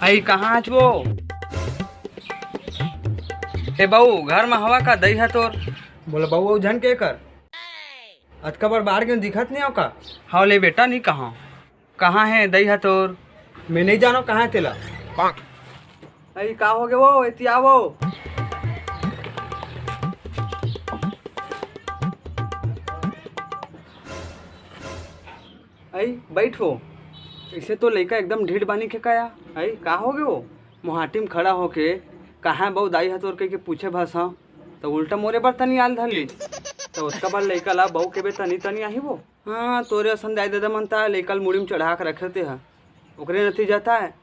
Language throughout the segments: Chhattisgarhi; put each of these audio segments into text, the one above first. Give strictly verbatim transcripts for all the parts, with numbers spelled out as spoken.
अई, कहाँ हच वो? ए बहू, घर म हवा का? दई ह तोर। बोला बहू, अउ झन के कर? अतका बड़ बाढ़ के दिखत नहीं हो का? हव ले बेटा, नहीं कहाँ। कहाँ हे दई ह तोर? मैं नहीं जानो कहाँ हे तेला। अई, का हो गे वो? एती आवो। अई, बैठ वो। इसे तो लइका एकदम ढीठ बानी के काया। अई, का हो गे वो? मोहाटी म खड़ा होके, "कहाँ बहू दई ह तोर?" कहिके पूछे भस, हाँ, त उल्टा मोरे बर तनी आल धर ली। त ओतका बड़ लइका ला बहू केबे तनी तनी आही वो। हाँ, तोरे असन दाई ददा मन त लइका ल मुड़ी म चढ़ा के रखे ते ह। ओकरे नती जाता है।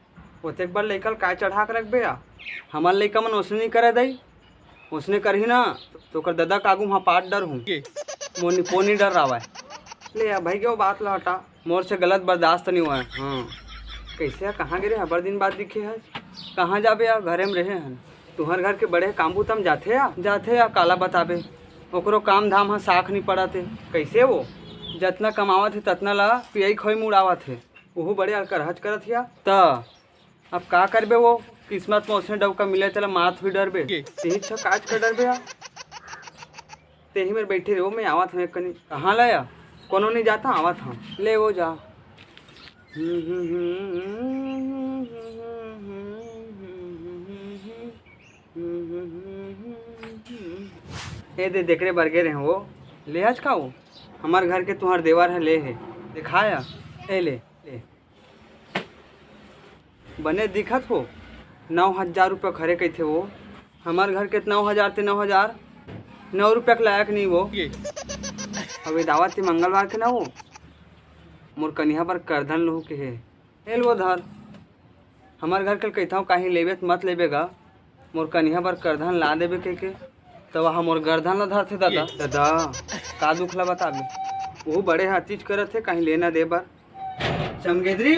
ओतेक बड़ लइका ल काय चढ़ा के रखबे या? हमर लइका मन ओसने नहीं करे दई। ओसने करही ना, त ओकर ददा के आगू म पाट डरहूँ। मोर निपोनी डर रावय। ले अब भाई के वो बात ल हटा, मोर से गलत बर्दाश्त नहीं होवय। हाँ, कइसे, कहाँ गे रे? हबर दिन बाद दिखे हस। कहाँ जाबे या? घरे म रहे हन। तुँहर घर के बड़े काम बूता म जाथे या? जाथे या, काला बताबे। ओकरो काम धाम ह साख नहीं पड़त हे। कइसे वो? जतना कमावत हे, ततना ला पियई खवई म उड़ावत हे। उहू बड़े अलकरहच करत हे या। त अब का करबे वो? किस्मत म ओसने डउका मिले, तेला मात हुई डरबे। तेही छ काज कर डरबे या। तेही मेर बैठे रहे वो, मैं आवत हूँ एक कनी। कहाँ ला या? कोनो नहीं जाता, आवत हूँ। ले वो जा। ए दे, देखरे बर गे रहे वो। ले हच का वो? हमर घर के तुँहर देवर ह, ले हे। देखा या। ए ले, ले। बने दिखत हो, नौ हजार रुपया खरे कहिथे वो। हमर घर के नौ हजार ते नौ हजार, नौ रुपया के लायक नहीं वो। अबे दावत हे मंगलवार के ना वो, मोर कनिहा बर करधन लहू के हे। ले वो धर, हमर घर के कहिथव, काहीं लेबे त मत लेबे गा, मोर कनिहा बर करधन ला देबे कहिके, त वहाँ मोर गर्दन ला धरथे ददा। ददा, का दुख ला बताबे, वो बड़े हाथीच करत हे, काहीं लेना दे बर। चमगेदरी,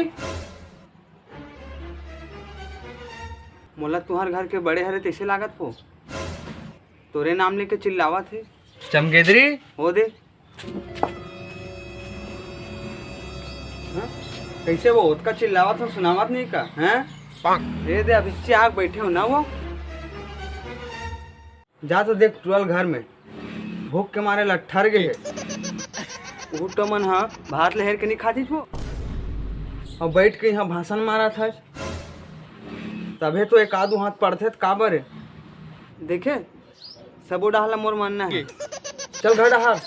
मोला तुँहर घर के बड़े हरे तइसे लागत हो, तोरे नाम लेके चिल्लावत हे। चमगेदरी, हो दे। हाँ? कइसे वो ओतका चिल्लावत हो, सुनावत नहीं का? हैं? दे दे, अभी आग बैठे हो ना वो। जा तो देख टुरल घर में, भूख के मारे लट्ठर गे हे। उहू टमन ह भात ल हेर के नहीं खातिस वो, अउ बैठ के यहाँ भाषण मारत हस। तभे तो एक आधू हाथ पड़थे त काबर हे? देखे, सबो डहर ला मोर मानना हे। चल घर डहर।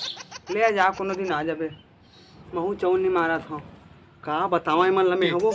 ले आ जा, कोनो दिन आ जाबे। महू चौन नहीं मारत हव। का बतावा एमन ल मैं हवो।